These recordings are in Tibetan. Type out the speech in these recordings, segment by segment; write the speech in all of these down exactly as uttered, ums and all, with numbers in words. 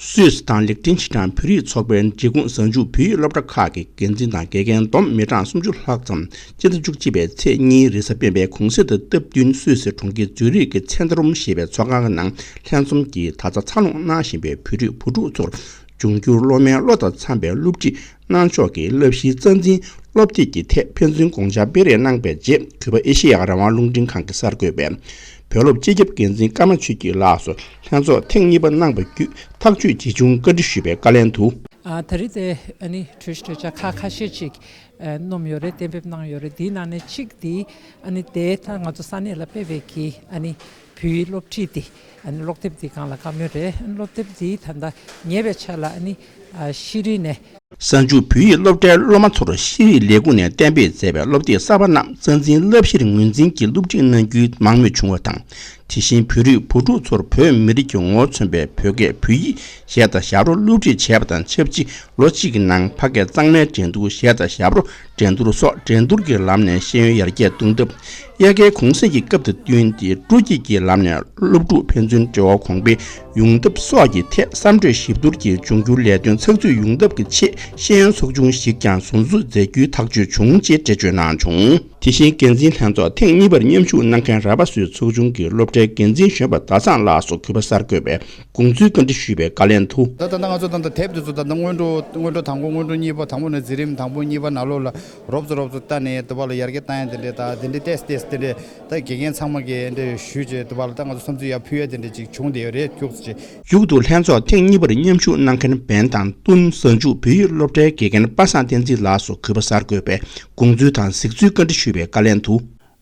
སུད་སི་དང་ལིག་ཏེན་ཤི་ཊན་བོད་རིགས་ཚོགས་པའི་འབྲེལ་ཁོངས་གཟའ་མཇུག་བོད་ཡིག་སློབ་གྲྭ་ཁག་གི་འགན་འཛིན་དང་དགེ་རྒན་བསྡོམས་མི་གྲངས་སུམ་ཅུ་ལྷག་ཙམ་སྤྱི་ཟླ་བཅུ་གཅིག་པའི་ཚེས་གཉིས་རེས་གཟའ་སྤེན་པའི་གུང་གསེང་དུ་སྟབས་བསྟུན་སུད་སི་གྲོང་ཁྱེར་ཛུ་རིག་གི་ཚེན་ཏྲུམ་ཞེས་པའི་ཚོགས་ཁང་གི་ནང་ལྷན་འཛོམས་ཀྱིས་ད་ཆ་འཚར་ལོངས་གནང་བཞིན་པའི་བོད་རིགས་བུ་ཕྲུག་ཚོར་འབྱུང་འགྱུར་སློབ་མའི་བློ་དང་འཚམ་པའི་སློབ་ཁྲིད་གནང་ཕྱོགས་ཀྱི་བསླབ་གཞིའི་རྩ་འཛིན་སློབ་དེབ་ཀྱི་ཐད་ཕན་ཚུན་དགོངས་འཆར་སྤེལ་རེས་གནང་པའི་རྗེས། གུས་པ་ཨེ་ཤེ་ཡ་རང་དབང་རླུང་འཕྲིན་ཁང་གི་གསར་འགོད་པས་བོད་སློབ་སྤྱི་ཁྱབ་འགན་འཛིན་ཀརྨ་ཆོས་སྐྱིད་ལགས་སུ་ལྷན་ཚོགས་ཐེངས་གཉིས་པ་གནང་པ་བརྒྱུད་ཐག་གཅོད་ཇི་བྱུང་བཀའ་འདྲི་ཞུས་པའི་བཀའ་ལན་དུ། ཨ། ད་རེས་དེ་ཨ་ནི་གྲོས་གཞི་གྲོས་འཆར་ཁག་ཁ་ཤས་ཅིག་ཨ། བསྣམས་ཡོད་རེད། གཏན་འབེབས་གནང་ཡོད་རེད། དེའི་ནང་ནས་གཅིག་དེ་ཨ་ནི་དེ་ད་ང་ཚོ་ས་གནས་ལ་སྤེལ་བའི་གི་ཨ་ནི་བོད་ཡིག་སློབ་ཁྲིད་དེ་ཨ་ནི་ཀློག་དེབ་དེ་སྒང་ལ་བཀའ་མོལ་རེད། སློབ་དེབ་དེ་ད་ལྟ་ཉེ་བའི་ཆར་ལ་ཨ་ནི་ཨ། ཤེས་རིག་ནས། གཟའ་མཇུག་བོད་ཡིག་སློབ་གྲྭའི་སློབ་མ་ཚོར་ཤེས་རིག་ལས་ཁུངས་ནས་གཏན་འབེབས་མཛད་པའི་སློབ་དེབ་གསར་པ་རྣམས་རྩ་འཛིན་བསླབ་གཞིར་ངོས་འཛིན་གྱིས་སློབ་ཁྲིད་གནང་རྒྱུའི་མང་མོས་བྱུང་བ་དང་། དེ་བཞིན་བོད་རིགས་བུ་ཕྲུག་ཚོར་བོད་མི་རིགས་ཀྱི་ངོ་བོ་མཚོན་པའི་བོད་སྐད་བོད་ཡིག་གཞས་དང་ཞབས་བྲོ་སློབ་ཁྲིད་བྱས་པ་དང་ཆབས་ཅིག་ལོ་གཅིག་གི་ནང་ཕ་སྐད་གཙང་མའི་འགྲན་བསྡུར། གཞས་དང་ཞབས་བྲོ་འགྲན་བསྡུར་སོགས་འགྲན་བསྡུར་གྱི་ལམ་ནས་ཤེས་ཡོན་ཡར་རྒྱས་གཏོང་ཐབས། དབྱར་ཁའི་གུང་གསེང་གི་སྐབས་དང་བསྟུན་ཏེ་སྤྲོ་སྐྱིད་ཀྱི་ལམ་ནས་སློབ་ཕྲུག་ཕན་ཚུན་འབྲེལ་བ་གོང་འཕེལ་ཡོང་ཐབས་སོགས་ཀྱི་ཐད་བསམ་གྲོས་ཞིབ་བསྡུར་གྱིས་འབྱུང་འགྱུར་ལས་དོན་ཚགས་ཚུད་ཡོང་ཐབས་ཀྱི་ཆེད་ཤེས་ཡོན་ཚོགས་ཆུང་ཞིག་ཀྱང་ཟུར་འཛུགས་མཛད་རྒྱུའི་ཐག་གཅོད་བྱུང་ཅེས་འགྲེལ་བརྗོད་གནང་བྱུང་། དེ་བཞིན་འགན་འཛིན་ལྷན་ཚོགས་ཐེངས་གཉིས་པར་མཉམ་ཞུགས་གནང་མཁན་ར་བ་སུའི་ཚོགས་ཆུང་གི་སློབ་གྲྭའི་འགན་འཛིན་གཞོན་པ་ཟླ་བཟང་ལགས་སུ་གུས་པ་གསར་འགོད་པས་དགོངས་ཚུལ་བཀའ་འདྲི་ཞུས་པའི་བཀའ་ལན་དུ། ད་ད་ལྟ་ང་ཚོ་ད་ལྟ་དེབ་དེ་ཚོ་ད་ལྟ་སྔོན་འགྲོ་སྔོན་འགྲོ་དང་པོ་སྔོན་འགྲོ་གཉིས་པ་དང་པོ་ནས་འཛིན་རིམ་དང་པོ་གཉིས་པ་ནང་ལོགས་ལ་རོབ་ཙམ་རོབ་ཙམ་ལྟ་ནས་དེ་བ་ལ་ཡར་རྒྱས་བཏང་ཡ་དེ་འདྲས་ད་དེ་འདྲས་ཏེས་ཏེས་དེ་འདྲས་ད་དགེ་རྒན་ཚང་མ་གིས་འདྲས་ཞུས་བྱས་དེ་བ་ལ་ད་ང་ཚོ་བསམ་ཚུལ་ཡར་ཕུལ་ཡ་དེ་འདྲས་ཅིག་བྱུང་བསྡད་ཡོད་རེད། ཁྱུག་ཙམ་ཅིག། མཇུག་ཏུ་ལྷན་ཚོགས་ཐེངས་གཉིས་པར་མཉམ་ཞུགས་གནང་མཁན་བན་དང་བསྟུན་གཟའ་མཇུག་བོད་ཡིག་སློབ་གྲྭའི་དགེ་རྒན་པ་སངས་བསྟན་འཛིན་ལགས་སུ་གུས་པ་གསར་འགོད་པས་དགོངས་ཚུལ་དང་གཟིགས་ཚུལ་བཀའ་འདྲི་ཞུས་པའི་བཀའ་ལན་དུ།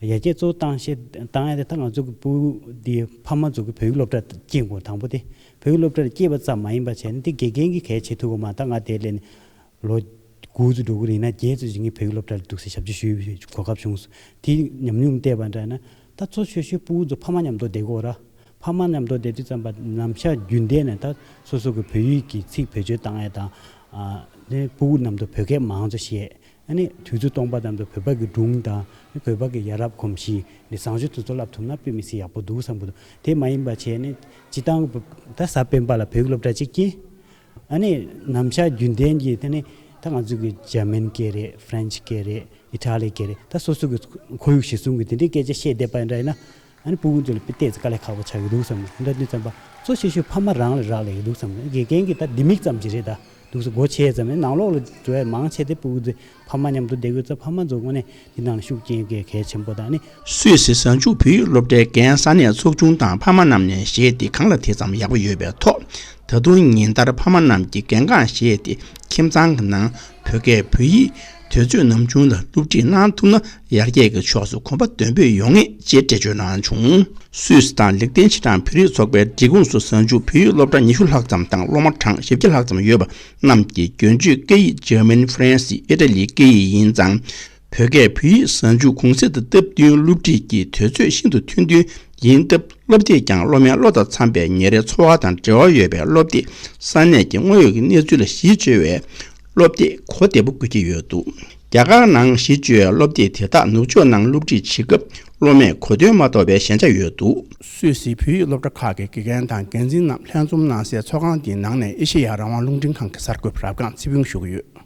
ཡར་རྒྱས་གཙོ་བོ་བཏང་ཤེས་བཏང་ཡ་དེ་ད་ང་ཚོ་གི་ཕྲུ་གུ་འདི་ཕ་མ་ཚོ་གི་བོད་ཡིག་སློབ་གྲྭ་སྐྱེལ་དགོས། དང་པོ་དེ་བོད་ཡིག་སློབ་གྲྭར་སྐྱེལ་བ་ཙམ་མ་ཡིན་པ་བྱས་ན་དེ་དགེ་རྒན་གྱིས་གལ་ཆེ་ཐུབ་ཀྱི་མ། ད་ང་དེ་ལས་ནི་ལོ་དགུ་ཙམ་འགྲོ་གི་རེད་ན་བརྒྱད་ཙམ་ཞིག་ངས་བོད་ཡིག་སློབ་གྲྭར་འདུག་སེ་ཞབས་ཕྱི་ཞུས་གོ་སྐབས་བྱུང་སོང་། དེ་ཉམས་མྱོང་བལྟས་པ་འདྲ་ན་ད་གཙོ་ཆེ་ཤོས་ཕྲུ་གུ་ཚོ་ཕ་མ་མཉམ་དུ་བསྡད་དགོས་ར། ཕ་མ་མཉམ་དུ་བསྡད་དུས་ཙམ་པ་ནམ་ཞག་རྒྱུན་ལྡན་ནས་ད་སོ་སོ་གི་བོད་ཡིག་གི་ཚིག་བེད་སྤྱོད་བཏང་ཡས་དང་། ཨ་ནི་ཕྲུ་གུ་མཉམ་དུ་བོད་སྐད་མང་ཙམ་བཤད། ཨ་ནི་དུས་ཚོད་སྟོང་པ་མཉམ་དུ་བོད་པ་གི་སྒྲུང་དང་བོད་པ་གི་ཡ་རབས་གོམས་གཤིས་ནི་བཟང་སྤྱོད་དེ་ཚོ་བསླབ་ཐུབ་ན་དཔེ་མི་སྲིད་ཡག་པོ་འདུག་བསམ་གི་འདུག། དེ་མ་ཡིན་པ་བྱས་ནས་སྤྱི་བཏང་གི་ད་གཟའ་སྤེན་པ་ལ་བོད་ཡིག་སློབ་གྲྭ་གཅིག་སྐྱེལ། ཨ་ནི་ནམ་ཞག་རྒྱུན་ལྡན་གྱི་དེ་ནི་ད་ང་ཚོ་གི་འཇར་མན་སྐད་རེད། ཧྥ་རན་ཆི་སྐད་རེད། ཨི་ཊ་ལི་སྐད་རེད། ད་སོ་སོ་གི་ཁོར་ཡུག་གཞིར་བཟུང་གི་དེ་འདྲའི་སྐད་ཆ་བཤད་བསྡད་པ་འདྲ་ཡིན་ན། ཨ་ནི་ཕྲུ་གུ་ཚོ་ལ་དཔེ་ཏོག་ཙམ་དཀའ་ལས་ཁག་པོ་ཆགས་ཀྱི་འདུག་བསམ་གི་འདུག། འདི་ཙམ་པ་གཙོ་ཆེ་ཤོས་ཕ་མ་རང་ལ་རག་ལས་ཀྱི་འདུག་བསམ་གི་འདུག། དགེ་རྒན་གྱི་ད་ལྡེ་མིག་ཙམ་ཅིག་རེད། ད་འདུག་སེ་སྒོ་ཕྱེ་ཙམ་ནས་ནང་ལོགས་ལ་འགྲོ་ཡ་མང་ཆེ་དེ་ཕྲུ་གུ་ཚོ་ཕ་མ་མཉམ་དུ་བསྡད་དགོས་ཙང་ཕ་མ་ཚོ་དངོས་གནས་འདི་ནང་ལ་ཤུགས་རྐྱེན་གལ་གལ་ཆེན་པོ་དང་ནི། སུད་སི་གཟའ་མཇུག་བོད་ཡིག་སློབ་གྲྭའི་རྒན་ས་གནས་ཚོགས་ཆུང་དང་ཕ་མ་རྣམས་ནས་གཞས་འདི་གང་ལ་དེ་ཙམ་ཡག་པོ་ཡོད་པའི་ཐོག་ད་དུང་ཉིན་ལྟར་ཕ་མ་རྣམས་ཀྱིས་རྒན་རྒོན་གཞས་དེ་ཁྱིམ་ཚང་གི་ནང་བོད་སྐད་བོད་ཡིག་དུས་ཚོད་ནམ་བྱུང་ལ་སློབ་ཁྲིད་གནང་ཐུབ་ན་ཡར་རྒྱས་ཀྱི་ཕྱོགས་སུ་གོམ་པ་མདུན་སྤོས་ཡོང་ངེས་ཅེས་འགྲེལ་བརྗོད་གནང་བྱུང་། སུད་སི་དང་ལིག་ཏེན་ཤི་ཊན་བོད་རིགས་ཚོགས་པའི་སྒྲིག་ཁོངས་སུ་གཟའ་མཇུག་བོད་ཡིག་སློབ་གྲྭ་ཉི་ཤུ་ལྷག་ཙམ་དང་སློབ་མ་གྲངས་བཞི་བརྒྱ་ལྷག་ཙམ་ཡོད་པ་རྣམས་ཀྱི་རྒྱུན་སྤྱོད་སྐད་ཡིག་འཇར་མན། ཧྥ་རན་སི། ཨི་ཊ་ལིའི་སྐད་ཡིག་ཡིན་ཙང་། བོད་སྐད་བོད་ཡིག་གཟའ་མཇུག་གུང་གསེང་དང་སྟབས་བསྟུན་སློབ་ཁྲིད་ཀྱི་དུས་ཚོད་ཤིན་ཏུ་ཐུང་ཐུང་ཡིན་སྟབས། སློབ་དེབ་ཀྱང་སློབ་མའི་བློ་དང་འཚམ་པའི་ཉིན་རེའི་འཚོ་བ་དང་འབྲེལ་བ་ཡོད་པའི་སློབ་དེབ་ས་གནས་ཀྱི་དངོས་ཡོད་ཀྱི་གནས་ཚུལ་ལ་གཞི་བཅོལ་བའི་སློབ་དེབ་གོ་བདེ་པོ་དགོས་ཀྱི་ཡོད་འདུག། རྒྱ་གར་ནང་གཞི་བཅོལ་བའི་སློབ་དེབ་དེ་དག་ནུབ་ཕྱོགས་ནང་སློབ་ཁྲིད་བྱེད་སྐབས་སློབ་མས་གོ་དོན་མ་རྟོགས་པའི་ཞན་ཆ་ཡོད་འདུག། སུད་སིའི་བོད་ཡིག་སློབ་གྲྭ་ཁག་གི་དགེ་རྒན་དང་འགན་འཛིན་རྣམས་ལྷན་འཛོམས་གནང་སའི་ཚོགས་ཁང་དེའི་ནང་ནས་ཨེ་ཤེ་ཡ་རང་དབང་རླུང་འཕྲིན་ཁང་གི་གསར་འགོད་པ་རབ་སྒང་ཚེ་ཕུན་ཞུ་གི་ཡོད།